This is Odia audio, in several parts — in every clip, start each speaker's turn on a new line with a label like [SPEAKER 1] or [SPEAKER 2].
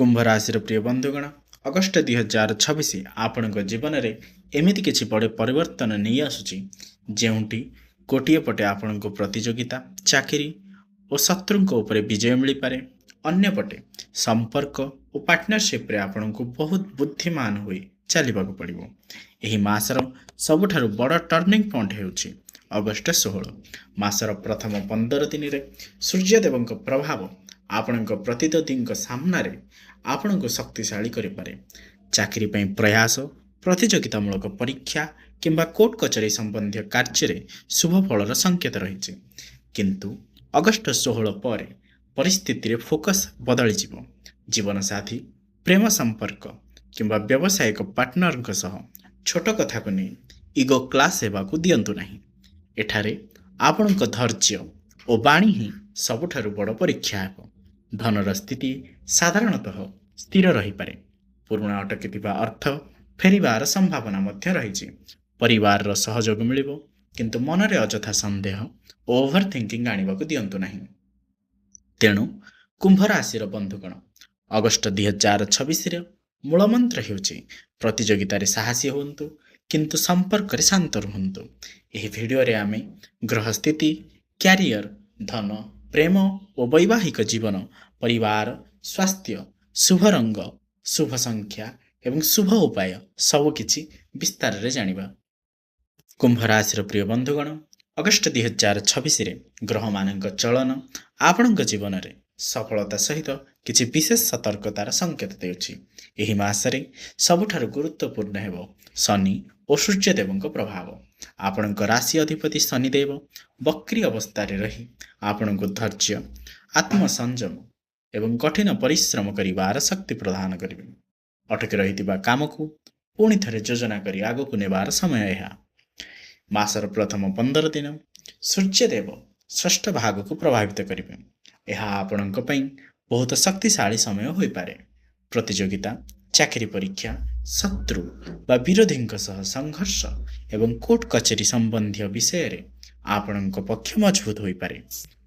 [SPEAKER 1] କୁମ୍ଭ ରାଶିର ପ୍ରିୟ ବନ୍ଧୁଗଣ, ଅଗଷ୍ଟ 2026 ଆପଣଙ୍କ ଜୀବନରେ ଏମିତି କିଛି ବଡ଼ ପରିବର୍ତ୍ତନ ନେଇ ଆସୁଛି, ଯେଉଁଠି ଗୋଟିଏ ପଟେ ଆପଣଙ୍କୁ ପ୍ରତିଯୋଗିତା, ଚାକିରି ଓ ଶତ୍ରୁଙ୍କ ଉପରେ ବିଜୟ ମିଳିପାରେ, ଅନ୍ୟପଟେ ସମ୍ପର୍କ ଓ ପାର୍ଟନରସିପ୍ରେ ଆପଣଙ୍କୁ ବହୁତ ବୁଦ୍ଧିମାନ ହୋଇ ଚାଲିବାକୁ ପଡ଼ିବ। ଏହି ମାସର ସବୁଠାରୁ ବଡ଼ ଟର୍ଣ୍ଣିଂ ପଏଣ୍ଟ ହେଉଛି ଅଗଷ୍ଟ 16। ମାସର ପ୍ରଥମ 15 ଦିନରେ ସୂର୍ଯ୍ୟଦେବଙ୍କ ପ୍ରଭାବ ଆପଣଙ୍କ ପ୍ରତିଦ୍ୱନ୍ଦ୍ୱୀଙ୍କ ସାମ୍ନାରେ ଆପଣଙ୍କୁ ଶକ୍ତିଶାଳୀ କରିପାରେ। ଚାକିରି ପାଇଁ ପ୍ରୟାସ, ପ୍ରତିଯୋଗିତାମୂଳକ ପରୀକ୍ଷା କିମ୍ବା କୋର୍ଟ କଚେରୀ ସମ୍ବନ୍ଧୀୟ କାର୍ଯ୍ୟରେ ଶୁଭ ଫଳର ସଂକେତ ରହିଛି। କିନ୍ତୁ ଅଗଷ୍ଟ 16 ପରେ ପରିସ୍ଥିତିରେ ଫୋକସ୍ ବଦଳିଯିବ। ଜୀବନସାଥୀ, ପ୍ରେମ ସମ୍ପର୍କ କିମ୍ବା ବ୍ୟବସାୟିକ ପାର୍ଟନରଙ୍କ ସହ ଛୋଟ କଥାକୁ ନେଇ ଇଗୋ କ୍ଲାସ୍ ହେବାକୁ ଦିଅନ୍ତୁ ନାହିଁ। ଏଠାରେ ଆପଣଙ୍କ ଧୈର୍ଯ୍ୟ ଓ ବାଣୀ ହିଁ ସବୁଠାରୁ ବଡ଼ ପରୀକ୍ଷା ହେବ। ଧନର ସ୍ଥିତି ସାଧାରଣତଃ ସ୍ଥିର ରହିପାରେ। ପୁରୁଣା ଅଟକିଥିବା ଅର୍ଥ ଫେରିବାର ସମ୍ଭାବନା ମଧ୍ୟ ରହିଛି। ପରିବାରର ସହଯୋଗ ମିଳିବ, କିନ୍ତୁ ମନରେ ଅଯଥା ସନ୍ଦେହ ଓ ଓଭର ଥିଙ୍କିଂ ଆଣିବାକୁ ଦିଅନ୍ତୁ ନାହିଁ। ତେଣୁ କୁମ୍ଭ ରାଶିର ବନ୍ଧୁଗଣ, ଅଗଷ୍ଟ 2026ର ମୂଳମନ୍ତ୍ର ହେଉଛି ପ୍ରତିଯୋଗିତାରେ ସାହସୀ ହୁଅନ୍ତୁ, କିନ୍ତୁ ସମ୍ପର୍କରେ ଶାନ୍ତ ରୁହନ୍ତୁ। ଏହି ଭିଡ଼ିଓରେ ଆମେ ଗ୍ରହ ସ୍ଥିତି, କ୍ୟାରିୟର, ଧନ, ପ୍ରେମ ଓ ବୈବାହିକ ଜୀବନ, ପରିବାର, ସ୍ୱାସ୍ଥ୍ୟ, ଶୁଭ ରଙ୍ଗ, ଶୁଭ ସଂଖ୍ୟା ଏବଂ ଶୁଭ ଉପାୟ ସବୁକିଛି ବିସ୍ତାରରେ ଜାଣିବା। କୁମ୍ଭ ରାଶିର ପ୍ରିୟ ବନ୍ଧୁଗଣ, ଅଗଷ୍ଟ 2026ରେ ଗ୍ରହମାନଙ୍କ ଚଳନ ଆପଣଙ୍କ ଜୀବନରେ ସଫଳତା ସହିତ କିଛି ବିଶେଷ ସତର୍କତାର ସଂକେତ ଦେଉଛି। ଏହି ମାସରେ ସବୁଠାରୁ ଗୁରୁତ୍ୱପୂର୍ଣ୍ଣ ହେବ ଶନି ଓ ସୂର୍ଯ୍ୟଦେବଙ୍କ ପ୍ରଭାବ। ଆପଣଙ୍କ ରାଶି ଅଧିପତି ଶନିଦେବ ବକ୍ରି ଅବସ୍ଥାରେ ରହି ଆପଣଙ୍କୁ ଧୈର୍ଯ୍ୟ, ଆତ୍ମସଂଯମ ଏବଂ କଠିନ ପରିଶ୍ରମ କରିବାର ଶକ୍ତି ପ୍ରଦାନ କରିବେ। ଅଟକି ରହିଥିବା କାମକୁ ପୁଣି ଥରେ ଯୋଜନା କରି ଆଗକୁ ନେବାର ସମୟ ଏହା। ମାସର ପ୍ରଥମ 15 ଦିନ ସୂର୍ଯ୍ୟଦେବ ଷଷ୍ଠ ଭାଗକୁ ପ୍ରଭାବିତ କରିବେ। ଏହା ଆପଣଙ୍କ ପାଇଁ ବହୁତ ଶକ୍ତିଶାଳୀ ସମୟ ହୋଇପାରେ। ପ୍ରତିଯୋଗିତା, ଚାକିରି ପରୀକ୍ଷା, ଶତ୍ରୁ ବା ବିରୋଧୀଙ୍କ ସହ ସଂଘର୍ଷ ଏବଂ କୋର୍ଟ କଚେରୀ ସମ୍ବନ୍ଧୀୟ ବିଷୟରେ ଆପଣଙ୍କ ପକ୍ଷ ମଜବୁତ ହୋଇପାରେ।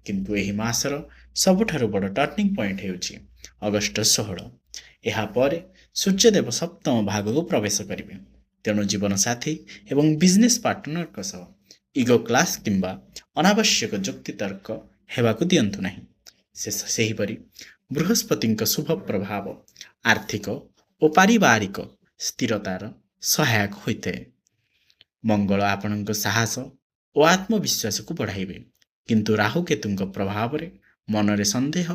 [SPEAKER 1] କିନ୍ତୁ ଏହି ମାସର ସବୁଠାରୁ ବଡ଼ ଟର୍ଣ୍ଣିଂ ପଏଣ୍ଟ ହେଉଛି ଅଗଷ୍ଟ 16। ଏହାପରେ ସୂର୍ଯ୍ୟଦେବ ସପ୍ତମ ଭାଗକୁ ପ୍ରବେଶ କରିବେ। ତେଣୁ ଜୀବନସାଥୀ ଏବଂ ବିଜନେସ୍ ପାର୍ଟନରଙ୍କ ସହ ଇଗୋ କ୍ଲାସ୍ କିମ୍ବା ଅନାବଶ୍ୟକ ଯୁକ୍ତିତର୍କ ହେବାକୁ ଦିଅନ୍ତୁ ନାହିଁ। ସେହିପରି ବୃହସ୍ପତିଙ୍କ ଶୁଭ ପ୍ରଭାବ ଆର୍ଥିକ ଓ ପାରିବାରିକ ସ୍ଥିରତାର ସହାୟକ ହୋଇଥାଏ। ମଙ୍ଗଳ ଆପଣଙ୍କ ସାହସ ଓ ଆତ୍ମବିଶ୍ୱାସକୁ ବଢ଼ାଇବେ, କିନ୍ତୁ ରାହୁ କେତୁଙ୍କ ପ୍ରଭାବରେ ମନରେ ସନ୍ଦେହ,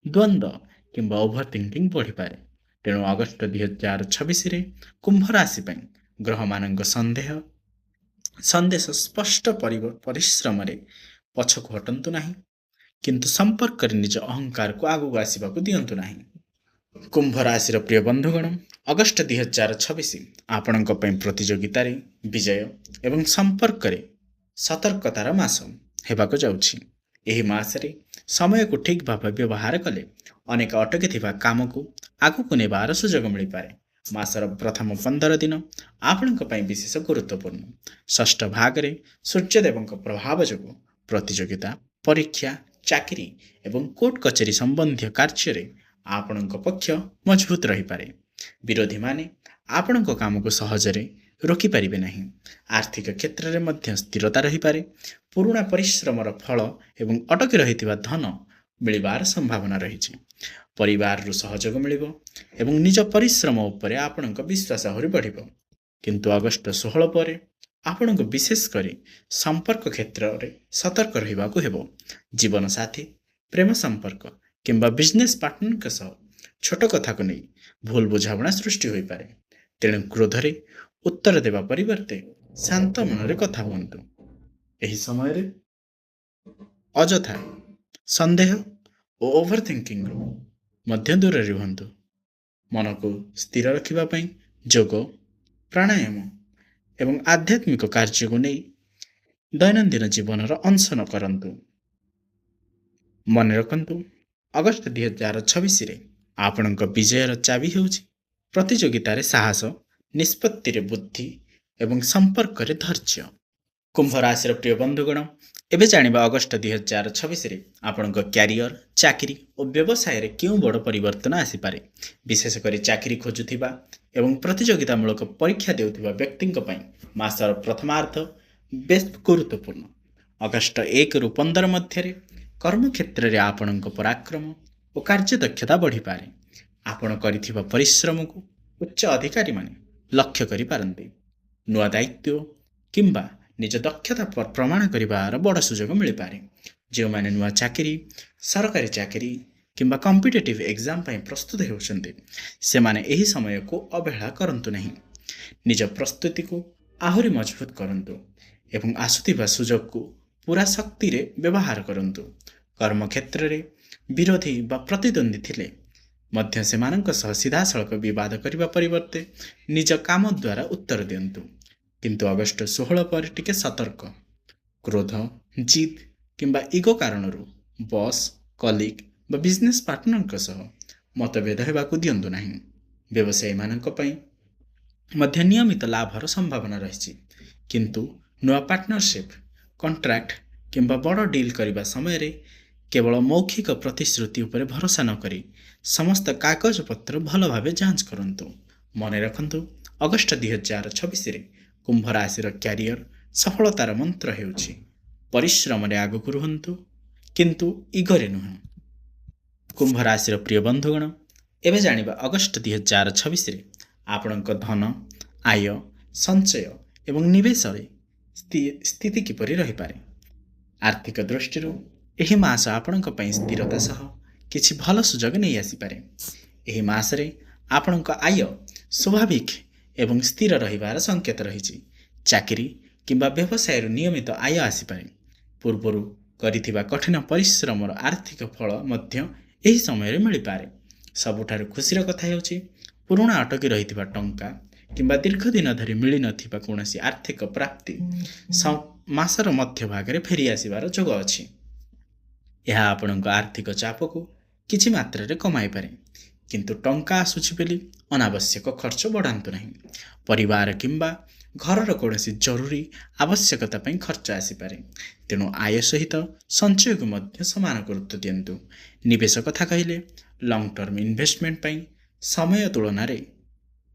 [SPEAKER 1] ଦ୍ୱନ୍ଦ୍ୱ କିମ୍ବା ଓଭର ଥିଙ୍କିଂ ବଢ଼ିପାରେ। ତେଣୁ ଅଗଷ୍ଟ 2026ରେ କୁମ୍ଭ ରାଶି ପାଇଁ ଗ୍ରହମାନଙ୍କ ସନ୍ଦେଶ ସ୍ପଷ୍ଟ: ପରିଶ୍ରମରେ ପଛକୁ ହଟନ୍ତୁ ନାହିଁ, କିନ୍ତୁ ସମ୍ପର୍କରେ ନିଜ ଅହଙ୍କାରକୁ ଆଗକୁ ଆସିବାକୁ ଦିଅନ୍ତୁ ନାହିଁ। କୁମ୍ଭ ରାଶିର ପ୍ରିୟ ବନ୍ଧୁଗଣ, ଅଗଷ୍ଟ 2026 ଆପଣଙ୍କ ପାଇଁ ପ୍ରତିଯୋଗିତାରେ ବିଜୟ ଏବଂ ସମ୍ପର୍କରେ ସତର୍କତାର ମାସ ହେବାକୁ ଯାଉଛି। ଏହି ମାସରେ ସମୟକୁ ଠିକ୍ ଭାବେ ବ୍ୟବହାର କଲେ ଅନେକ ଅଟକି ଥିବା କାମକୁ ଆଗକୁ ନେବାର ସୁଯୋଗ ମିଳିପାରେ। ମାସର ପ୍ରଥମ 15 ଦିନ ଆପଣଙ୍କ ପାଇଁ ବିଶେଷ ଗୁରୁତ୍ୱପୂର୍ଣ୍ଣ। ଷଷ୍ଠ ଭାଗରେ ସୂର୍ଯ୍ୟଦେବଙ୍କ ପ୍ରଭାବ ଯୋଗୁଁ ପ୍ରତିଯୋଗିତା, ପରୀକ୍ଷା, ଚାକିରି ଏବଂ କୋର୍ଟ କଚେରୀ ସମ୍ବନ୍ଧୀୟ କାର୍ଯ୍ୟରେ ଆପଣଙ୍କ ପକ୍ଷ ମଜବୁତ ରହିପାରେ। ବିରୋଧୀମାନେ ଆପଣଙ୍କ କାମକୁ ସହଜରେ ରୋକିପାରିବେ ନାହିଁ। ଆର୍ଥିକ କ୍ଷେତ୍ରରେ ମଧ୍ୟ ସ୍ଥିରତା ରହିପାରେ। ପୁରୁଣା ପରିଶ୍ରମର ଫଳ ଏବଂ ଅଟକି ରହିଥିବା ଧନ ମିଳିବାର ସମ୍ଭାବନା ରହିଛି। ପରିବାରରୁ ସହଯୋଗ ମିଳିବ ଏବଂ ନିଜ ପରିଶ୍ରମ ଉପରେ ଆପଣଙ୍କ ବିଶ୍ୱାସ ଆହୁରି ବଢ଼ିବ। କିନ୍ତୁ ଅଗଷ୍ଟ 16 ପରେ ଆପଣଙ୍କୁ ବିଶେଷ କରି ସମ୍ପର୍କ କ୍ଷେତ୍ରରେ ସତର୍କ ରହିବାକୁ ହେବ। ଜୀବନସାଥୀ, ପ୍ରେମ ସମ୍ପର୍କ କିମ୍ବା ବିଜନେସ୍ ପାର୍ଟନରଙ୍କ ସହ ଛୋଟ କଥାକୁ ନେଇ ଭୁଲ ବୁଝାମଣା ସୃଷ୍ଟି ହୋଇପାରେ। ତେଣୁ କ୍ରୋଧରେ ଉତ୍ତର ଦେବା ପରିବର୍ତ୍ତେ ଶାନ୍ତ ମନରେ କଥା ହୁଅନ୍ତୁ। ଏହି ସମୟରେ ଅଯଥା ସନ୍ଦେହ ଓ ଓଭର ଥିଙ୍କିଂରୁ ମଧ୍ୟ ଦୂରରେ ରୁହନ୍ତୁ। ମନକୁ ସ୍ଥିର ରଖିବା ପାଇଁ ଯୋଗ, ପ୍ରାଣାୟାମ ଏବଂ ଆଧ୍ୟାତ୍ମିକ କାର୍ଯ୍ୟକୁ ନେଇ ଦୈନନ୍ଦିନ ଜୀବନର ଅଂଶ ନ କରନ୍ତୁ। ମନେ ରଖନ୍ତୁ, ଅଗଷ୍ଟ 2026ରେ ଆପଣଙ୍କ ବିଜୟର ଚାବି ହେଉଛି ପ୍ରତିଯୋଗିତାରେ ସାହସ, ନିଷ୍ପତ୍ତିରେ ବୁଦ୍ଧି ଏବଂ ସମ୍ପର୍କରେ ଧୈର୍ଯ୍ୟ। କୁମ୍ଭ ରାଶିର ପ୍ରିୟ ବନ୍ଧୁଗଣ, ଏବେ ଜାଣିବା ଅଗଷ୍ଟ 2026ରେ ଆପଣଙ୍କ କ୍ୟାରିୟର, ଚାକିରି ଓ ବ୍ୟବସାୟରେ କେଉଁ ବଡ଼ ପରିବର୍ତ୍ତନ ଆସିପାରେ। ବିଶେଷ କରି ଚାକିରି ଖୋଜୁଥିବା ଏବଂ ପ୍ରତିଯୋଗିତାମୂଳକ ପରୀକ୍ଷା ଦେଉଥିବା ବ୍ୟକ୍ତିଙ୍କ ପାଇଁ ମାସର ପ୍ରଥମାର୍ଦ୍ଧ ବେଶ ଗୁରୁତ୍ୱପୂର୍ଣ୍ଣ। ଅଗଷ୍ଟ 1ରୁ 15 ମଧ୍ୟରେ କର୍ମକ୍ଷେତ୍ରରେ ଆପଣଙ୍କ ପରାକ୍ରମ ଓ କାର୍ଯ୍ୟଦକ୍ଷତା ବଢ଼ିପାରେ। ଆପଣ କରିଥିବା ପରିଶ୍ରମକୁ ଉଚ୍ଚ ଅଧିକାରୀମାନେ ଲକ୍ଷ୍ୟ କରିପାରନ୍ତି। ନୂଆ ଦାୟିତ୍ୱ କିମ୍ବା ନିଜ ଦକ୍ଷତା ପ୍ରମାଣ କରିବାର ବଡ଼ ସୁଯୋଗ ମିଳିପାରେ। ଯେଉଁମାନେ ନୂଆ ଚାକିରି, ସରକାରୀ ଚାକିରି କିମ୍ବା କମ୍ପିଟେଟିଭ୍ ଏକ୍ଜାମ୍ ପାଇଁ ପ୍ରସ୍ତୁତ ହେଉଛନ୍ତି, ସେମାନେ ଏହି ସମୟକୁ ଅବହେଳା କରନ୍ତୁ ନାହିଁ। ନିଜ ପ୍ରସ୍ତୁତିକୁ ଆହୁରି ମଜବୁତ କରନ୍ତୁ ଏବଂ ଆସୁଥିବା ସୁଯୋଗକୁ ପୁରା ଶକ୍ତିରେ ବ୍ୟବହାର କରନ୍ତୁ। କର୍ମକ୍ଷେତ୍ରରେ ବିରୋଧୀ ବା ପ୍ରତିଦ୍ୱନ୍ଦ୍ୱୀ ଥିଲେ ମଧ୍ୟ ସେମାନଙ୍କ ସହ ସିଧାସଳଖ ବିବାଦ କରିବା ପରିବର୍ତ୍ତେ ନିଜ କାମ ଦ୍ୱାରା ଉତ୍ତର ଦିଅନ୍ତୁ। କିନ୍ତୁ ଅଗଷ୍ଟ 16 ପରେ ଟିକେ ସତର୍କ। କ୍ରୋଧ, ଜିଦ୍ କିମ୍ବା ଇଗୋ କାରଣରୁ ବସ୍, କଲିଗ ବା ବିଜନେସ୍ ପାର୍ଟନରଙ୍କ ସହ ମତଭେଦ ହେବାକୁ ଦିଅନ୍ତୁ ନାହିଁ। ବ୍ୟବସାୟୀମାନଙ୍କ ପାଇଁ ମଧ୍ୟ ନିୟମିତ ଲାଭର ସମ୍ଭାବନା ରହିଛି। କିନ୍ତୁ ନୂଆ ପାର୍ଟନରସିପ୍, କଣ୍ଟ୍ରାକ୍ଟ କିମ୍ବା ବଡ଼ ଡିଲ୍ କରିବା ସମୟରେ କେବଳ ମୌଖିକ ପ୍ରତିଶ୍ରୁତି ଉପରେ ଭରସା ନ କରି ସମସ୍ତ କାଗଜପତ୍ର ଭଲ ଭାବେ ଯାଞ୍ଚ କରନ୍ତୁ। ମନେ ରଖନ୍ତୁ, ଅଗଷ୍ଟ 2026ରେ କୁମ୍ଭ ରାଶିର କ୍ୟାରିୟର ସଫଳତାର ମନ୍ତ୍ର ହେଉଛି ପରିଶ୍ରମରେ ଆଗକୁ ରୁହନ୍ତୁ, କିନ୍ତୁ ଇଗୋରେ ନୁହେଁ। କୁମ୍ଭ ରାଶିର ପ୍ରିୟ ବନ୍ଧୁଗଣ, ଏବେ ଜାଣିବା ଅଗଷ୍ଟ 2026ରେ ଆପଣଙ୍କ ଧନ, ଆୟ, ସଞ୍ଚୟ ଏବଂ ନିବେଶରେ ସ୍ଥିତି କିପରି ରହିପାରେ। ଆର୍ଥିକ ଦୃଷ୍ଟିରୁ ଏହି ମାସ ଆପଣଙ୍କ ପାଇଁ ସ୍ଥିରତା ସହ କିଛି ଭଲ ସୁଯୋଗ ନେଇ ଆସିପାରେ। ଏହି ମାସରେ ଆପଣଙ୍କ ଆୟ ସ୍ୱାଭାବିକ ଏବଂ ସ୍ଥିର ରହିବାର ସଂକେତ ରହିଛି। ଚାକିରି କିମ୍ବା ବ୍ୟବସାୟରୁ ନିୟମିତ ଆୟ ଆସିପାରେ। ପୂର୍ବରୁ କରିଥିବା କଠିନ ପରିଶ୍ରମର ଆର୍ଥିକ ଫଳ ମଧ୍ୟ ଏହି ସମୟରେ ମିଳିପାରେ। ସବୁଠାରୁ ଖୁସିର କଥା ହେଉଛି, ପୁରୁଣା ଅଟକି ରହିଥିବା ଟଙ୍କା କିମ୍ବା ଦୀର୍ଘ ଦିନ ଧରି ମିଳିନଥିବା କୌଣସି ଆର୍ଥିକ ପ୍ରାପ୍ତି ମାସର ମଧ୍ୟଭାଗରେ ଫେରି ଆସିବାର ଯୋଗ ଅଛି। ଏହା ଆପଣଙ୍କ ଆର୍ଥିକ ଚାପକୁ କିଛି ମାତ୍ରାରେ କମାଇପାରେ। କିନ୍ତୁ ଟଙ୍କା ଆସୁଛି ବୋଲି ଅନାବଶ୍ୟକ ଖର୍ଚ୍ଚ ବଢ଼ାନ୍ତୁ ନାହିଁ। ପରିବାର କିମ୍ବା ଘରର କୌଣସି ଜରୁରୀ ଆବଶ୍ୟକତା ପାଇଁ ଖର୍ଚ୍ଚ ଆସିପାରେ। ତେଣୁ ଆୟ ସହିତ ସଞ୍ଚୟକୁ ମଧ୍ୟ ସମାନ ଗୁରୁତ୍ୱ ଦିଅନ୍ତୁ। ନିବେଶ କଥା କହିଲେ, ଲଙ୍ଗ ଟର୍ମ ଇନଭେଷ୍ଟମେଣ୍ଟ ପାଇଁ ସମୟ ତୁଳନାରେ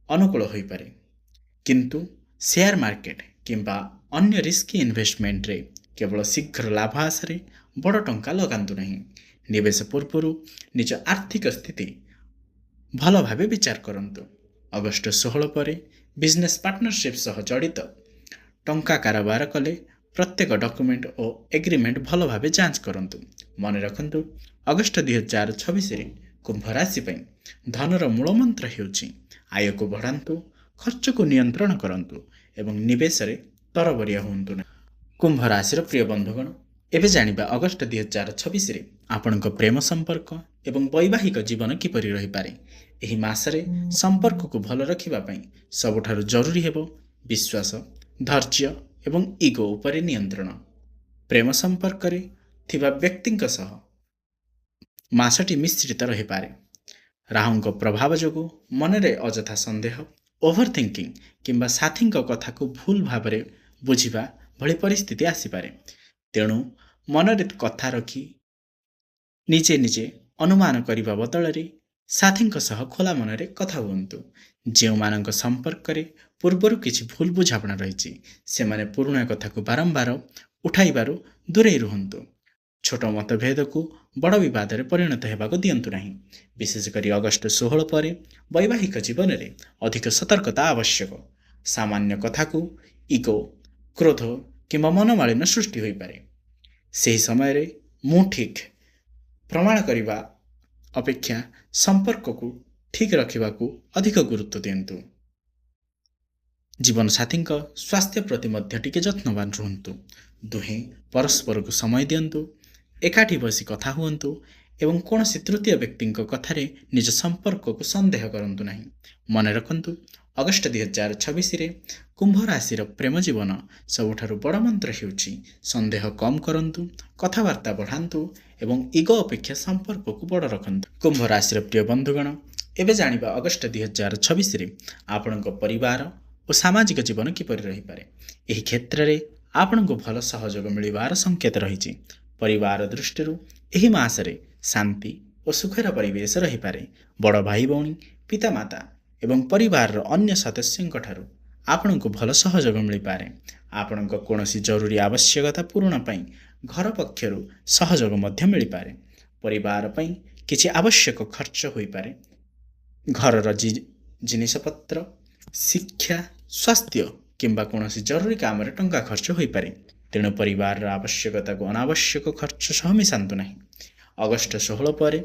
[SPEAKER 1] ଅନୁକୂଳ ହୋଇପାରେ। କିନ୍ତୁ ସେୟାର ମାର୍କେଟ କିମ୍ବା ଅନ୍ୟ ରିସ୍କି ଇନଭେଷ୍ଟମେଣ୍ଟରେ କେବଳ ଶୀଘ୍ର ଲାଭ ଆଶାରେ ବଡ଼ ଟଙ୍କା ଲଗାନ୍ତୁ ନାହିଁ। ନିବେଶ ପୂର୍ବରୁ ନିଜ ଆର୍ଥିକ ସ୍ଥିତି ଭଲ ଭାବେ ବିଚାର କରନ୍ତୁ। ଅଗଷ୍ଟ 16 ପରେ ବିଜନେସ୍ ପାର୍ଟନରସିପ୍ ସହ ଜଡ଼ିତ ଟଙ୍କା କାରବାର କଲେ ପ୍ରତ୍ୟେକ ଡକ୍ୟୁମେଣ୍ଟ ଓ ଏଗ୍ରିମେଣ୍ଟ ଭଲ ଭାବେ ଯାଞ୍ଚ କରନ୍ତୁ। ମନେ ରଖନ୍ତୁ, ଅଗଷ୍ଟ 2026ରେ କୁମ୍ଭ ରାଶି ପାଇଁ ଧନର ମୂଳମନ୍ତ୍ର ହେଉଛି ଆୟକୁ ବଢ଼ାନ୍ତୁ, ଖର୍ଚ୍ଚକୁ ନିୟନ୍ତ୍ରଣ କରନ୍ତୁ ଏବଂ ନିବେଶରେ ତରବରିଆ ହୁଅନ୍ତୁ ନାହିଁ। କୁମ୍ଭ ରାଶିର ପ୍ରିୟ ବନ୍ଧୁଗଣ, ଏବେ ଜାଣିବା ଅଗଷ୍ଟ 2026ରେ ଆପଣଙ୍କ ପ୍ରେମ ସମ୍ପର୍କ ଏବଂ ବୈବାହିକ ଜୀବନ କିପରି ରହିପାରେ। ଏହି ମାସରେ ସମ୍ପର୍କକୁ ଭଲ ରଖିବା ପାଇଁ ସବୁଠାରୁ ଜରୁରୀ ହେବ ବିଶ୍ୱାସ, ଧୈର୍ଯ୍ୟ ଏବଂ ଇଗୋ ଉପରେ ନିୟନ୍ତ୍ରଣ। ପ୍ରେମ ସମ୍ପର୍କରେ ଥିବା ବ୍ୟକ୍ତିଙ୍କ ସହ ମାସଟି ମିଶ୍ରିତ ରହିପାରେ। ରାହୁଙ୍କ ପ୍ରଭାବ ଯୋଗୁଁ ମନରେ ଅଯଥା ସନ୍ଦେହ, ଓଭର ଥିଙ୍କିଂ କିମ୍ବା ସାଥୀଙ୍କ କଥାକୁ ଭୁଲ ଭାବରେ ବୁଝିବା ଭଳି ପରିସ୍ଥିତି ଆସିପାରେ। ତେଣୁ ମନରେ କଥା ରଖି ନିଜେ ନିଜେ ଅନୁମାନ କରିବା ବଦଳରେ ସାଥୀଙ୍କ ସହ ଖୋଲା ମନରେ କଥା ହୁଅନ୍ତୁ। ଯେଉଁମାନଙ୍କ ସମ୍ପର୍କରେ ପୂର୍ବରୁ କିଛି ଭୁଲ ବୁଝାମଣା ରହିଛି, ସେମାନେ ପୁରୁଣା କଥାକୁ ବାରମ୍ବାର ଉଠାଇବାରୁ ଦୂରେଇ ରୁହନ୍ତୁ। ଛୋଟ ମତଭେଦକୁ ବଡ଼ ବିବାଦରେ ପରିଣତ ହେବାକୁ ଦିଅନ୍ତୁ ନାହିଁ। ବିଶେଷ କରି ଅଗଷ୍ଟ 16 ପରେ ବୈବାହିକ ଜୀବନରେ ଅଧିକ ସତର୍କତା ଆବଶ୍ୟକ। ସାମାନ୍ୟ କଥାକୁ ଇଗୋ, କ୍ରୋଧ କିମ୍ବା ମନମାଳିନ୍ୟ ସୃଷ୍ଟି ହୋଇପାରେ। ସେହି ସମୟରେ ମୁଁ ଠିକ୍ ପ୍ରମାଣ କରିବା ଅପେକ୍ଷା ସମ୍ପର୍କକୁ ଠିକ୍ ରଖିବାକୁ ଅଧିକ ଗୁରୁତ୍ୱ ଦିଅନ୍ତୁ। ଜୀବନସାଥୀଙ୍କ ସ୍ୱାସ୍ଥ୍ୟ ପ୍ରତି ମଧ୍ୟ ଟିକେ ଯତ୍ନବାନ ରୁହନ୍ତୁ। ଦୁହେଁ ପରସ୍ପରକୁ ସମୟ ଦିଅନ୍ତୁ, ଏକାଠି ବସି କଥା ହୁଅନ୍ତୁ ଏବଂ କୌଣସି ତୃତୀୟ ବ୍ୟକ୍ତିଙ୍କ କଥାରେ ନିଜ ସମ୍ପର୍କକୁ ସନ୍ଦେହ କରନ୍ତୁ ନାହିଁ। ମନେ ରଖନ୍ତୁ, ଅଗଷ୍ଟ 2026ରେ କୁମ୍ଭ ରାଶିର ପ୍ରେମ ଜୀବନ ସବୁଠାରୁ ବଡ଼ ମନ୍ତ୍ର ହେଉଛି ସନ୍ଦେହ କମ୍ କରନ୍ତୁ, କଥାବାର୍ତ୍ତା ବଢ଼ାନ୍ତୁ ଏବଂ ଇଗୋ ଅପେକ୍ଷା ସମ୍ପର୍କକୁ ବଡ଼ ରଖନ୍ତୁ। କୁମ୍ଭ ରାଶିର ପ୍ରିୟ ବନ୍ଧୁଗଣ, ଏବେ ଜାଣିବା ଅଗଷ୍ଟ 2026ରେ ଆପଣଙ୍କ ପରିବାର ଓ ସାମାଜିକ ଜୀବନ କିପରି ରହିପାରେ। ଏହି କ୍ଷେତ୍ରରେ ଆପଣଙ୍କୁ ଭଲ ସହଯୋଗ ମିଳିବାର ସଂକେତ ରହିଛି। ପରିବାର ଦୃଷ୍ଟିରୁ ଏହି ମାସରେ ଶାନ୍ତି ଓ ସୁଖର ପରିବେଶ ରହିପାରେ। ବଡ଼ ଭାଇ ଭଉଣୀ, ପିତାମାତା ଏବଂ ପରିବାରର ଅନ୍ୟ ସଦସ୍ୟଙ୍କଠାରୁ ଆପଣଙ୍କୁ ଭଲ ସହଯୋଗ ମିଳିପାରେ। ଆପଣଙ୍କ କୌଣସି ଜରୁରୀ ଆବଶ୍ୟକତା ପୂରଣ ପାଇଁ ଘର ପକ୍ଷରୁ ସହଯୋଗ ମଧ୍ୟ ମିଳିପାରେ। ପରିବାର ପାଇଁ କିଛି ଆବଶ୍ୟକ ଖର୍ଚ୍ଚ ହୋଇପାରେ। ଘରର ଜିନିଷପତ୍ର, ଶିକ୍ଷା, ସ୍ୱାସ୍ଥ୍ୟ କିମ୍ବା କୌଣସି ଜରୁରୀ କାମରେ ଟଙ୍କା ଖର୍ଚ୍ଚ ହୋଇପାରେ। ତେଣୁ ପରିବାରର ଆବଶ୍ୟକତାକୁ ଅନାବଶ୍ୟକ ଖର୍ଚ୍ଚ ସହ ମିଶାନ୍ତୁ ନାହିଁ। ଅଗଷ୍ଟ 16 ପରେ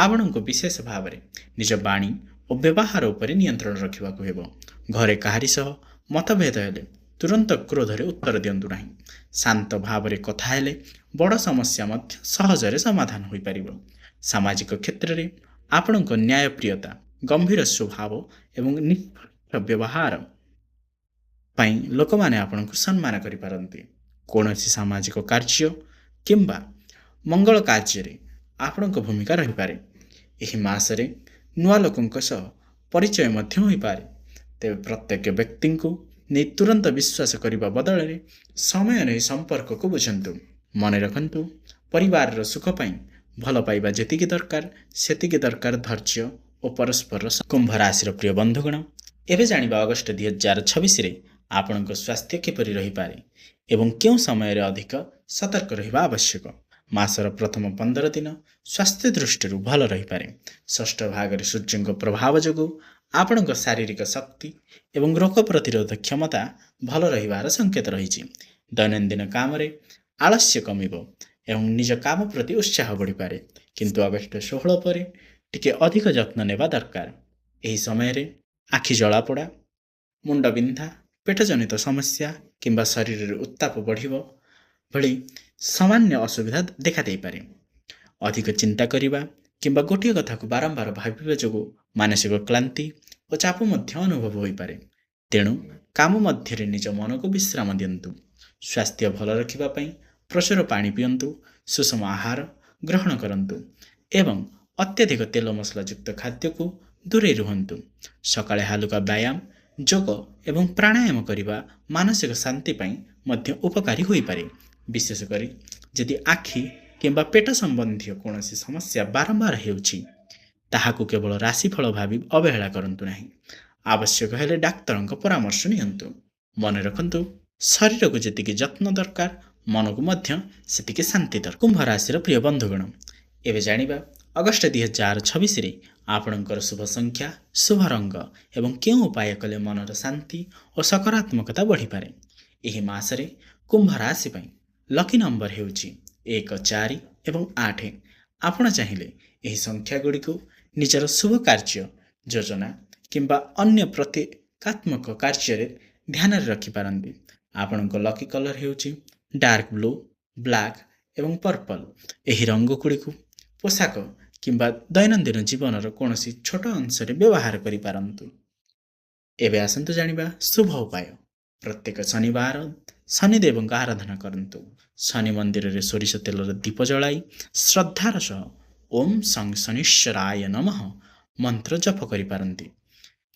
[SPEAKER 1] ଆପଣଙ୍କୁ ବିଶେଷ ଭାବରେ ନିଜ ବାଣୀ ଓ ବ୍ୟବହାର ଉପରେ ନିୟନ୍ତ୍ରଣ ରଖିବାକୁ ହେବ। ଘରେ କାହାରି ସହ ମତଭେଦ ହେଲେ ତୁରନ୍ତ କ୍ରୋଧରେ ଉତ୍ତର ଦିଅନ୍ତୁ ନାହିଁ। ଶାନ୍ତ ଭାବରେ କଥା ହେଲେ ବଡ଼ ସମସ୍ୟା ମଧ୍ୟ ସହଜରେ ସମାଧାନ ହୋଇପାରିବ। ସାମାଜିକ କ୍ଷେତ୍ରରେ ଆପଣଙ୍କ ନ୍ୟାୟପ୍ରିୟତା, ଗମ୍ଭୀର ସ୍ୱଭାବ ଏବଂ ନିଷ୍ପକ୍ଷ ବ୍ୟବହାର ପାଇଁ ଲୋକମାନେ ଆପଣଙ୍କୁ ସମ୍ମାନ କରିପାରନ୍ତି। କୌଣସି ସାମାଜିକ କାର୍ଯ୍ୟ କିମ୍ବା ମଙ୍ଗଳ କାର୍ଯ୍ୟରେ ଆପଣଙ୍କ ଭୂମିକା ରହିପାରେ। ଏହି ମାସରେ ନୂଆ ଲୋକଙ୍କ ସହ ପରିଚୟ ମଧ୍ୟ ହୋଇପାରେ। ତେବେ ପ୍ରତ୍ୟେକ ବ୍ୟକ୍ତିଙ୍କୁ ନେଇ ତୁରନ୍ତ ବିଶ୍ୱାସ କରିବା ବଦଳରେ ସମୟ ନେଇ ସମ୍ପର୍କକୁ ବୁଝନ୍ତୁ। ମନେ ରଖନ୍ତୁ, ପରିବାରର ସୁଖ ପାଇଁ ଭଲ ପାଇବା ଯେତିକି ଦରକାର, ସେତିକି ଦରକାର ଧୈର୍ଯ୍ୟ ଓ ପରସ୍ପରର। କୁମ୍ଭ ରାଶିର ପ୍ରିୟ ବନ୍ଧୁଗଣ, ଏବେ ଜାଣିବା ଅଗଷ୍ଟ 2026ରେ ଆପଣଙ୍କ ସ୍ୱାସ୍ଥ୍ୟ କିପରି ରହିପାରେ ଏବଂ କେଉଁ ସମୟରେ ଅଧିକ ସତର୍କ ରହିବା ଆବଶ୍ୟକ। ମାସର ପ୍ରଥମ 15 ଦିନ ସ୍ୱାସ୍ଥ୍ୟ ଦୃଷ୍ଟିରୁ ଭଲ ରହିପାରେ। ଷଷ୍ଠ ଭାଗରେ ସୂର୍ଯ୍ୟଙ୍କ ପ୍ରଭାବ ଯୋଗୁଁ ଆପଣଙ୍କ ଶାରୀରିକ ଶକ୍ତି ଏବଂ ରୋଗ ପ୍ରତିରୋଧ କ୍ଷମତା ଭଲ ରହିବାର ସଂକେତ ରହିଛି। ଦୈନନ୍ଦିନ କାମରେ ଆଳସ୍ୟ କମିବ ଏବଂ ନିଜ କାମ ପ୍ରତି ଉତ୍ସାହ ବଢ଼ିପାରେ। କିନ୍ତୁ ଅଗଷ୍ଟ 16 ପରେ ଟିକେ ଅଧିକ ଯତ୍ନ ନେବା ଦରକାର। ଏହି ସମୟରେ ଆଖି ଜଳାପୋଡ଼ା, ମୁଣ୍ଡବିନ୍ଧା, ପେଟଜନିତ ସମସ୍ୟା କିମ୍ବା ଶରୀରରେ ଉତ୍ତାପ ବଢ଼ିବ ଭଳି ସାମାନ୍ୟ ଅସୁବିଧା ଦେଖାଦେଇପାରେ। ଅଧିକ ଚିନ୍ତା କରିବା କିମ୍ବା ଗୋଟିଏ କଥାକୁ ବାରମ୍ବାର ଭାବିବା ଯୋଗୁଁ ମାନସିକ କ୍ଳାନ୍ତି ଓ ଚାପ ମଧ୍ୟ ଅନୁଭବ ହୋଇପାରେ। ତେଣୁ କାମ ମଧ୍ୟରେ ନିଜ ମନକୁ ବିଶ୍ରାମ ଦିଅନ୍ତୁ। ସ୍ୱାସ୍ଥ୍ୟ ଭଲ ରଖିବା ପାଇଁ ପ୍ରଚୁର ପାଣି ପିଅନ୍ତୁ, ସୁଷମ ଆହାର ଗ୍ରହଣ କରନ୍ତୁ ଏବଂ ଅତ୍ୟଧିକ ତେଲ ମସଲାଯୁକ୍ତ ଖାଦ୍ୟକୁ ଦୂରେଇ ରୁହନ୍ତୁ। ସକାଳେ ହାଲୁକା ବ୍ୟାୟାମ, ଯୋଗ ଏବଂ ପ୍ରାଣାୟାମ କରିବା ମାନସିକ ଶାନ୍ତି ପାଇଁ ମଧ୍ୟ ଉପକାରୀ ହୋଇପାରେ। ବିଶେଷ କରି ଯଦି ଆଖି କିମ୍ବା ପେଟ ସମ୍ବନ୍ଧୀୟ କୌଣସି ସମସ୍ୟା ବାରମ୍ବାର ହେଉଛି, ତାହାକୁ କେବଳ ରାଶିଫଳ ଭାବି ଅବହେଳା କରନ୍ତୁ ନାହିଁ। ଆବଶ୍ୟକ ହେଲେ ଡାକ୍ତରଙ୍କ ପରାମର୍ଶ ନିଅନ୍ତୁ। ମନେ ରଖନ୍ତୁ, ଶରୀରକୁ ଯେତିକି ଯତ୍ନ ଦରକାର, ମନକୁ ମଧ୍ୟ ସେତିକି ଶାନ୍ତି ଦରକାର। କୁମ୍ଭ ରାଶିର ପ୍ରିୟ ବନ୍ଧୁଗଣ, ଏବେ ଜାଣିବା ଅଗଷ୍ଟ 2026ରେ ଆପଣଙ୍କର ଶୁଭ ସଂଖ୍ୟା, ଶୁଭ ରଙ୍ଗ ଏବଂ କେଉଁ ଉପାୟ କଲେ ମନର ଶାନ୍ତି ଓ ସକାରାତ୍ମକତା ବଢ଼ିପାରେ। ଏହି ମାସରେ କୁମ୍ଭ ରାଶି ପାଇଁ ଲକି ନମ୍ବର ହେଉଛି 1, 4 ଏବଂ 8। ଆପଣ ଚାହିଁଲେ ଏହି ସଂଖ୍ୟା ଗୁଡ଼ିକୁ ନିଜର ଶୁଭ କାର୍ଯ୍ୟ ଯୋଜନା କିମ୍ବା ଅନ୍ୟ ପ୍ରତୀକାତ୍ମକ କାର୍ଯ୍ୟରେ ଧ୍ୟାନରେ ରଖିପାରନ୍ତି। ଆପଣଙ୍କ ଲକି କଲର୍ ହେଉଛି ଡାର୍କ ବ୍ଲୁ, ବ୍ଲାକ୍ ଏବଂ ପର୍ପଲ୍। ଏହି ରଙ୍ଗଗୁଡ଼ିକୁ ପୋଷାକ କିମ୍ବା ଦୈନନ୍ଦିନ ଜୀବନର କୌଣସି ଛୋଟ ଅଂଶରେ ବ୍ୟବହାର କରିପାରନ୍ତୁ। ଏବେ ଆସନ୍ତୁ ଜାଣିବା ଶୁଭ ଉପାୟ। ପ୍ରତ୍ୟେକ ଶନିବାର ଶନିଦେବଙ୍କ ଆରାଧନା କରନ୍ତୁ। ଶନି ମନ୍ଦିରରେ ସୋରିଷ ତେଲର ଦୀପ ଜଳାଇ ଶ୍ରଦ୍ଧାର ସହ ଓମ୍ ସଂ ଶନିଶ୍ଚରାୟ ନମଃ ମନ୍ତ୍ର ଜପ କରିପାରନ୍ତି।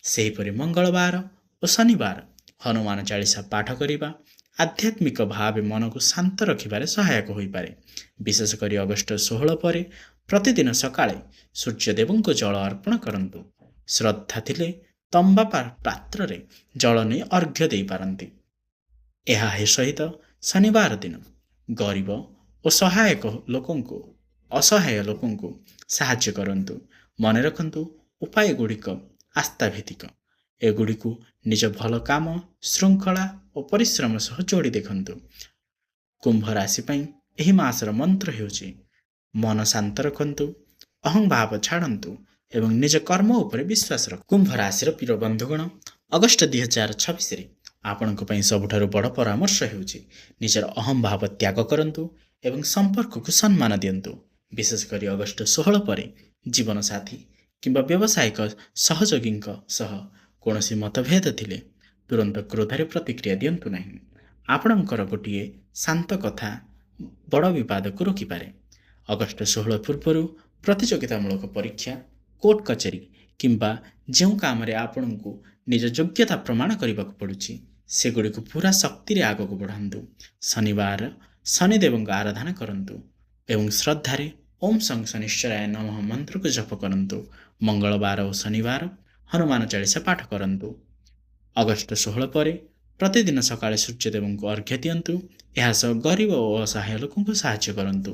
[SPEAKER 1] ସେହିପରି ମଙ୍ଗଳବାର ଓ ଶନିବାର ହନୁମାନ ଚାଳିଶା ପାଠ କରିବା ଆଧ୍ୟାତ୍ମିକ ଭାବେ ମନକୁ ଶାନ୍ତ ରଖିବାରେ ସହାୟକ ହୋଇପାରେ। ବିଶେଷ କରି ଅଗଷ୍ଟ 16 ପରେ ପ୍ରତିଦିନ ସକାଳେ ସୂର୍ଯ୍ୟଦେବଙ୍କୁ ଜଳ ଅର୍ପଣ କରନ୍ତୁ। ଶ୍ରଦ୍ଧା ଥିଲେ ତମ୍ବା ପାତ୍ରରେ ଜଳ ନେଇ ଅର୍ଘ୍ୟ ଦେଇପାରନ୍ତି। ଏହା ସହିତ ଶନିବାର ଦିନ ଗରିବ ଓ ସହାୟକ ଲୋକଙ୍କୁ ଅସହାୟ ଲୋକଙ୍କୁ ସାହାଯ୍ୟ କରନ୍ତୁ। ମନେ ରଖନ୍ତୁ, ଉପାୟ ଗୁଡ଼ିକ ଆସ୍ଥାଭିତ୍ତିକ। ଏଗୁଡ଼ିକୁ ନିଜ ଭଲ କାମ, ଶୃଙ୍ଖଳା ଓ ପରିଶ୍ରମ ସହ ଯୋଡ଼ି ଦେଖନ୍ତୁ। କୁମ୍ଭ ରାଶି ପାଇଁ ଏହି ମାସର ମନ୍ତ୍ର ହେଉଛି ମନ ଶାନ୍ତ ରଖନ୍ତୁ, ଅହଂଭାବ ଛାଡ଼ନ୍ତୁ ଏବଂ ନିଜ କର୍ମ ଉପରେ ବିଶ୍ୱାସ ରଖ। କୁମ୍ଭ ରାଶିର ପ୍ରିୟ ବନ୍ଧୁଗଣ, ଅଗଷ୍ଟ 2026ରେ ଆପଣଙ୍କ ପାଇଁ ସବୁଠାରୁ ବଡ଼ ପରାମର୍ଶ ହେଉଛି ନିଜର ଅହଂଭାବ ତ୍ୟାଗ କରନ୍ତୁ ଏବଂ ସମ୍ପର୍କକୁ ସମ୍ମାନ ଦିଅନ୍ତୁ। ବିଶେଷ କରି ଅଗଷ୍ଟ 16 ପରେ ଜୀବନସାଥୀ କିମ୍ବା ବ୍ୟବସାୟିକ ସହଯୋଗୀଙ୍କ ସହ କୌଣସି ମତଭେଦ ଥିଲେ ତୁରନ୍ତ କ୍ରୋଧରେ ପ୍ରତିକ୍ରିୟା ଦିଅନ୍ତୁ ନାହିଁ। ଆପଣଙ୍କର ଗୋଟିଏ ଶାନ୍ତ କଥା ବଡ଼ ବିବାଦକୁ ରୋକିପାରେ। ଅଗଷ୍ଟ 16 ପୂର୍ବରୁ ପ୍ରତିଯୋଗିତାମୂଳକ ପରୀକ୍ଷା, କୋର୍ଟ କଚେରୀ କିମ୍ବା ଯେଉଁ କାମରେ ଆପଣଙ୍କୁ ନିଜ ଯୋଗ୍ୟତା ପ୍ରମାଣ କରିବାକୁ ପଡ଼ୁଛି, ସେଗୁଡ଼ିକୁ ପୂରା ଶକ୍ତିରେ ଆଗକୁ ବଢ଼ାନ୍ତୁ। ଶନିବାର ଶନିଦେବଙ୍କ ଆରାଧନା କରନ୍ତୁ ଏବଂ ଶ୍ରଦ୍ଧାରେ ଓମ୍ ସଂ ଶନିଶ୍ଚରାୟ ନମଃ ମନ୍ତ୍ରକୁ ଜପ କରନ୍ତୁ। ମଙ୍ଗଳବାର ଓ ଶନିବାର ହନୁମାନ ଚାଳିଶା ପାଠ କରନ୍ତୁ। ଅଗଷ୍ଟ 16 ପରେ ପ୍ରତିଦିନ ସକାଳେ ସୂର୍ଯ୍ୟଦେବଙ୍କୁ ଅର୍ଘ୍ୟ ଦିଅନ୍ତୁ। ଏହା ସହ ଗରିବ ଓ ଅସହାୟ ଲୋକଙ୍କୁ ସାହାଯ୍ୟ କରନ୍ତୁ।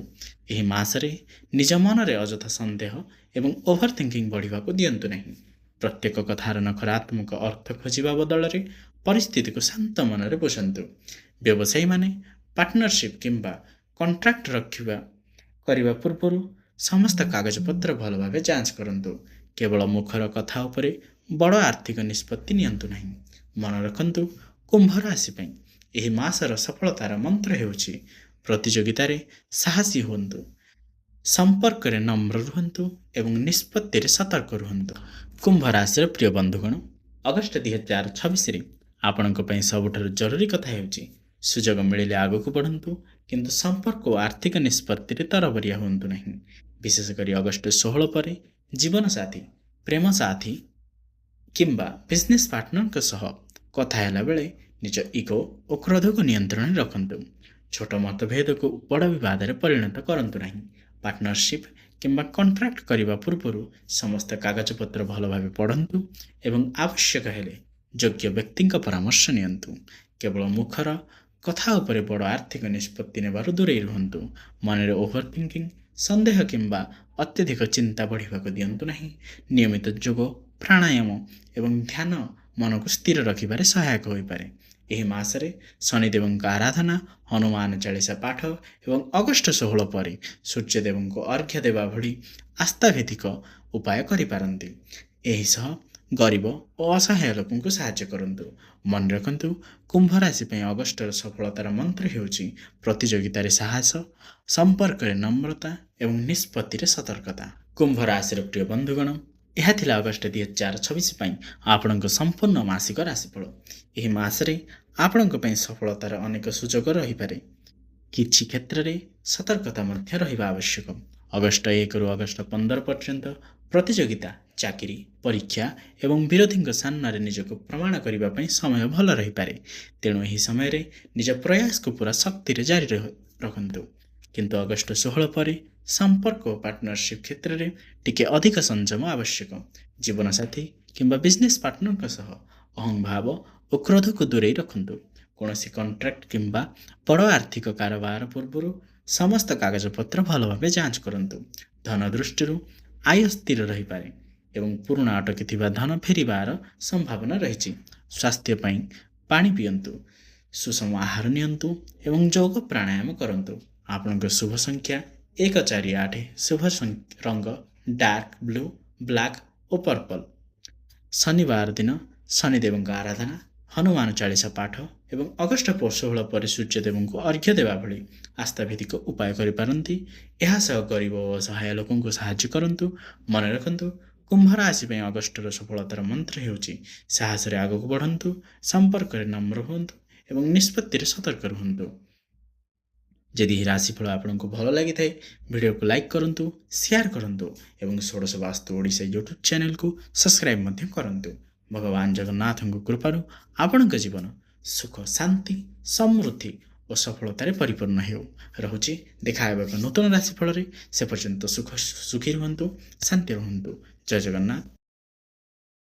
[SPEAKER 1] ଏହି ମାସରେ ନିଜ ମନରେ ଅଯଥା ସନ୍ଦେହ ଏବଂ ଓଭର ଥିଙ୍କିଂ ବଢ଼ିବାକୁ ଦିଅନ୍ତୁ ନାହିଁ। ପ୍ରତ୍ୟେକ କଥାର ନକାରାତ୍ମକ ଅର୍ଥ ଖୋଜିବା ବଦଳରେ ପରିସ୍ଥିତିକୁ ଶାନ୍ତ ମନରେ ବୁଝନ୍ତୁ। ବ୍ୟବସାୟୀମାନେ ପାର୍ଟନରସିପ୍ କିମ୍ବା କଣ୍ଟ୍ରାକ୍ଟ ରଖିବା କରିବା ପୂର୍ବରୁ ସମସ୍ତ କାଗଜପତ୍ର ଭଲ ଭାବେ ଯାଞ୍ଚ କରନ୍ତୁ। କେବଳ ମୁଖର କଥା ଉପରେ ବଡ଼ ଆର୍ଥିକ ନିଷ୍ପତ୍ତି ନିଅନ୍ତୁ ନାହିଁ। ମନେ ରଖନ୍ତୁ, କୁମ୍ଭ ରାଶି ପାଇଁ ଏହି ମାସର ସଫଳତାର ମନ୍ତ୍ର ହେଉଛି ପ୍ରତିଯୋଗିତାରେ ସାହସୀ ହୁଅନ୍ତୁ, ସମ୍ପର୍କରେ ନମ୍ର ରୁହନ୍ତୁ ଏବଂ ନିଷ୍ପତ୍ତିରେ ସତର୍କ ରୁହନ୍ତୁ। କୁମ୍ଭ ରାଶିର ପ୍ରିୟ ବନ୍ଧୁଗଣ, ଅଗଷ୍ଟ 2026ରେ ଆପଣଙ୍କ ପାଇଁ ସବୁଠାରୁ ଜରୁରୀ କଥା ହେଉଛି ସୁଯୋଗ ମିଳିଲେ ଆଗକୁ ବଢ଼ନ୍ତୁ, କିନ୍ତୁ ସମ୍ପର୍କ ଓ ଆର୍ଥିକ ନିଷ୍ପତ୍ତିରେ ତରବରିଆ ହୁଅନ୍ତୁ ନାହିଁ। ବିଶେଷ କରି ଅଗଷ୍ଟ 16 ପରେ ଜୀବନସାଥୀ, ପ୍ରେମ ସାଥୀ କିମ୍ବା ବିଜନେସ୍ ପାର୍ଟନରଙ୍କ ସହ କଥା ହେଲାବେଳେ ନିଜ ଇଗୋ ଓ କ୍ରୋଧକୁ ନିୟନ୍ତ୍ରଣରେ ରଖନ୍ତୁ। ଛୋଟ ମତଭେଦକୁ ବଡ଼ ବିବାଦରେ ପରିଣତ କରନ୍ତୁ ନାହିଁ। ପାର୍ଟନରସିପ୍ କିମ୍ବା କଣ୍ଟ୍ରାକ୍ଟ କରିବା ପୂର୍ବରୁ ସମସ୍ତ କାଗଜପତ୍ର ଭଲ ଭାବେ ପଢ଼ନ୍ତୁ ଏବଂ ଆବଶ୍ୟକ ହେଲେ ଯୋଗ୍ୟ ବ୍ୟକ୍ତିଙ୍କ ପରାମର୍ଶ ନିଅନ୍ତୁ। କେବଳ ମୁଖର କଥା ଉପରେ ବଡ଼ ଆର୍ଥିକ ନିଷ୍ପତ୍ତି ନେବାରୁ ଦୂରେଇ ରୁହନ୍ତୁ। ମନରେ ଓଭର ଥିଙ୍କିଂ, ସନ୍ଦେହ କିମ୍ବା ଅତ୍ୟଧିକ ଚିନ୍ତା ବଢ଼ିବାକୁ ଦିଅନ୍ତୁ ନାହିଁ। ନିୟମିତ ଯୋଗ, ପ୍ରାଣାୟାମ ଏବଂ ଧ୍ୟାନ ମନକୁ ସ୍ଥିର ରଖିବାରେ ସହାୟକ ହୋଇପାରେ। ଏହି ମାସରେ ଶନିଦେବଙ୍କ ଆରାଧନା, ହନୁମାନ ଚାଳିଶା ପାଠ ଏବଂ ଅଗଷ୍ଟ 16 ପରେ ସୂର୍ଯ୍ୟଦେବଙ୍କୁ ଅର୍ଘ୍ୟ ଦେବା ଭଳି ଆସ୍ଥାଭିତ୍ତିକ ଉପାୟ କରିପାରନ୍ତି। ଏହି ସହ ଗରିବ ଓ ଅସହାୟ ଲୋକଙ୍କୁ ସାହାଯ୍ୟ କରନ୍ତୁ। ମନେ ରଖନ୍ତୁ, କୁମ୍ଭ ରାଶି ପାଇଁ ଅଗଷ୍ଟର ସଫଳତାର ମନ୍ତ୍ର ହେଉଛି ପ୍ରତିଯୋଗିତାରେ ସାହସ, ସମ୍ପର୍କରେ ନମ୍ରତା ଏବଂ ନିଷ୍ପତ୍ତିରେ ସତର୍କତା। କୁମ୍ଭ ରାଶିର ପ୍ରିୟ ବନ୍ଧୁଗଣ, ଏହା ଥିଲା ଅଗଷ୍ଟ 2026 ପାଇଁ ଆପଣଙ୍କ ସମ୍ପୂର୍ଣ୍ଣ ମାସିକ ରାଶିଫଳ। ଏହି ମାସରେ ଆପଣଙ୍କ ପାଇଁ ସଫଳତାର ଅନେକ ସୁଯୋଗ ରହିପାରେ। କିଛି କ୍ଷେତ୍ରରେ ସତର୍କତା ମଧ୍ୟ ରହିବା ଆବଶ୍ୟକ। ଅଗଷ୍ଟ 1ରୁ ଅଗଷ୍ଟ 15 ପର୍ଯ୍ୟନ୍ତ ପ୍ରତିଯୋଗିତା, ଚାକିରି, ପରୀକ୍ଷା ଏବଂ ବିରୋଧୀଙ୍କ ସାମ୍ନାରେ ନିଜକୁ ପ୍ରମାଣ କରିବା ପାଇଁ ସମୟ ଭଲ ରହିପାରେ। ତେଣୁ ଏହି ସମୟରେ ନିଜ ପ୍ରୟାସକୁ ପୂରା ଶକ୍ତିରେ ଜାରି ରଖନ୍ତୁ। କିନ୍ତୁ ଅଗଷ୍ଟ 16 ପରେ ସମ୍ପର୍କ ଓ ପାର୍ଟନରସିପ୍ କ୍ଷେତ୍ରରେ ଟିକେ ଅଧିକ ସଂଯମ ଆବଶ୍ୟକ। ଜୀବନସାଥୀ କିମ୍ବା ବିଜନେସ୍ ପାର୍ଟନରଙ୍କ ସହ ଅହଂଭାବ ଓ କ୍ରୋଧକୁ ଦୂରେଇ ରଖନ୍ତୁ। କୌଣସି କଣ୍ଟ୍ରାକ୍ଟ କିମ୍ବା ବଡ଼ ଆର୍ଥିକ କାରବାର ପୂର୍ବରୁ ସମସ୍ତ କାଗଜପତ୍ର ଭଲ ଭାବେ ଯାଞ୍ଚ କରନ୍ତୁ। ଧନ ଦୃଷ୍ଟିରୁ ଆୟ ସ୍ଥିର ରହିପାରେ ଏବଂ ପୁରୁଣା ଅଟକିଥିବା ଧନ ଫେରିବାର ସମ୍ଭାବନା ରହିଛି। ସ୍ୱାସ୍ଥ୍ୟ ପାଇଁ ପାଣି ପିଅନ୍ତୁ, ସୁଷମ ଆହାର ନିଅନ୍ତୁ ଏବଂ ଯୋଗ ପ୍ରାଣାୟାମ କରନ୍ତୁ। ଆପଣଙ୍କ ଶୁଭ ସଂଖ୍ୟା 1, 4, 8, ଶୁଭ ରଙ୍ଗ ଡାର୍କ ବ୍ଲୁ, ବ୍ଲାକ୍ ଓ ପର୍ପଲ୍। ଶନିବାର ଦିନ ଶନିଦେବଙ୍କ ଆରାଧନା, ହନୁମାନ ଚାଳିଶା ପାଠ ଏବଂ ଅଗଷ୍ଟ 16 ପରେ ସୂର୍ଯ୍ୟଦେବଙ୍କୁ ଅର୍ଘ୍ୟ ଦେବା ଭଳି ଆସ୍ଥାଭିତ୍ତିକ ଉପାୟ କରିପାରନ୍ତି। ଏହା ସହ ଗରିବ ଓ ଅସହାୟ ଲୋକଙ୍କୁ ସାହାଯ୍ୟ କରନ୍ତୁ। ମନେ ରଖନ୍ତୁ, କୁମ୍ଭ ରାଶି ପାଇଁ ଅଗଷ୍ଟର ସଫଳତାର ମନ୍ତ୍ର ହେଉଛି ସାହସରେ ଆଗକୁ ବଢ଼ନ୍ତୁ, ସମ୍ପର୍କରେ ନମ୍ର ହୁଅନ୍ତୁ ଏବଂ ନିଷ୍ପତ୍ତିରେ ସତର୍କ ରୁହନ୍ତୁ। ଯଦି ଏହି ରାଶିଫଳ ଆପଣଙ୍କୁ ଭଲ ଲାଗିଥାଏ, ଭିଡ଼ିଓକୁ ଲାଇକ୍ କରନ୍ତୁ, ସେୟାର କରନ୍ତୁ ଏବଂ ଷୋଡ଼ଶ ବାସ୍ତୁ ଓଡ଼ିଶା ୟୁଟ୍ୟୁବ୍ ଚ୍ୟାନେଲକୁ ସବସ୍କ୍ରାଇବ୍ ମଧ୍ୟ କରନ୍ତୁ। ଭଗବାନ ଜଗନ୍ନାଥଙ୍କ କୃପାରୁ ଆପଣଙ୍କ ଜୀବନ ସୁଖ, ଶାନ୍ତି, ସମୃଦ୍ଧି ଓ ସଫଳତାରେ ପରିପୂର୍ଣ୍ଣ ହେଉ। ରହୁଛି, ଦେଖା ହେବ ଏକ ନୂତନ ରାଶିଫଳରେ। ସେ ପର୍ଯ୍ୟନ୍ତ ସୁଖୀ ରୁହନ୍ତୁ, ଶାନ୍ତି ରୁହନ୍ତୁ। ଜୟ ଜଗନ୍ନାଥ।